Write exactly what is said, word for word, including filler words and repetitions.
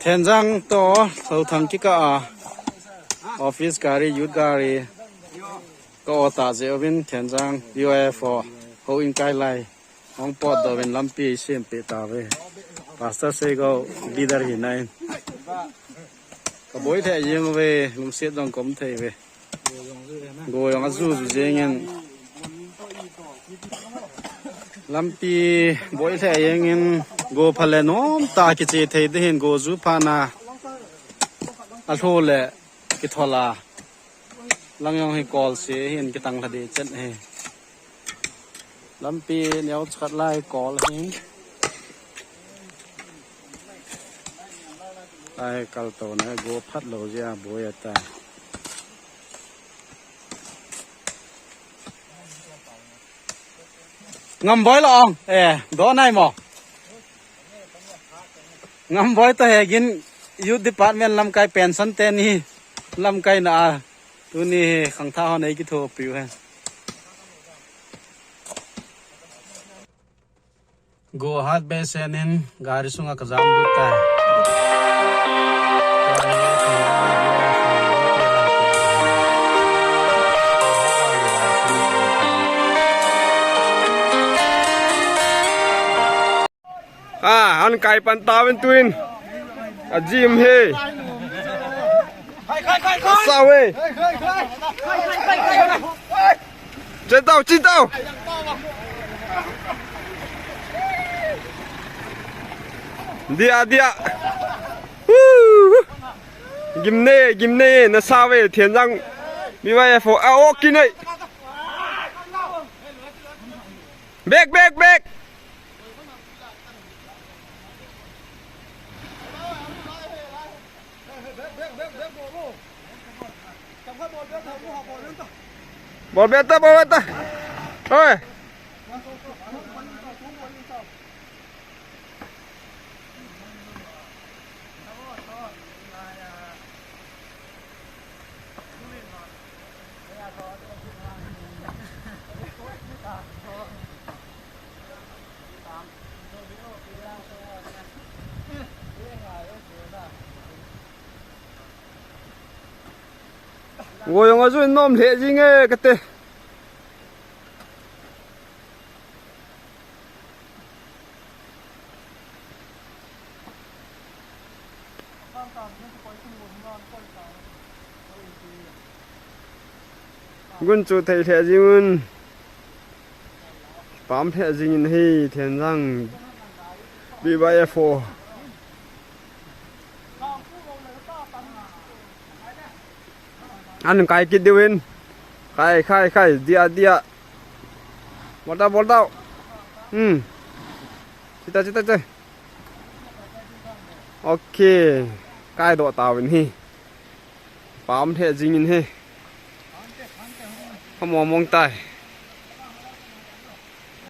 Thenjang to Lhothang kikah a office gari, youth gari ka ota jeh uvin Thenjang B Y F O houin kai lai hung potdoh uvin lampi sempeh tauve. Pastor Seigou leader hina in. Ka boi lheh jeng uve, lungset jong ka um thei uve. Go jong aju ju jeng in. Lampi boi lheh jeng in, go phat le nomtah a kiche thei ding ahin, go ju phat na alho le kithol a. Lang jong hi kol se hin kitang lha ding chet hi. Lampi neo chakhat lai kol hin. Ai, kal to na go phat lou jeh a boi ata. Ngamboi lo ong. Eh, do nai mo. Ngamboi to he gin youth department lamkai pension te ni lamkai na a. Tuni hi khangthah hon ei kithopiu hen. Go hat be sen in gari sunga ka jam lut tai. Ah, an kai pan tauvin tuin. A jim he. Sao he. Chen tau, chen tau. Dia, dia. Woo. Gimnei, gimnei, na sao ve, Thenjang. B Y F O, a, o, kinei. Back, back, back. Bol beta, bol beta. Oi. Go jong aju nom lheh jing e kate. Gun chu thei lheh jing un. Pam lheh jing in hi Thenjang B Y F O. An kai kit diu in. Kai, kai, kai. Dia, dia. Bol tau, bol tau. Hmm. Chita, chita, chita. Ok. Kai doh tauvin hi. Pam lheh jing in hi. Pha mong mong tai.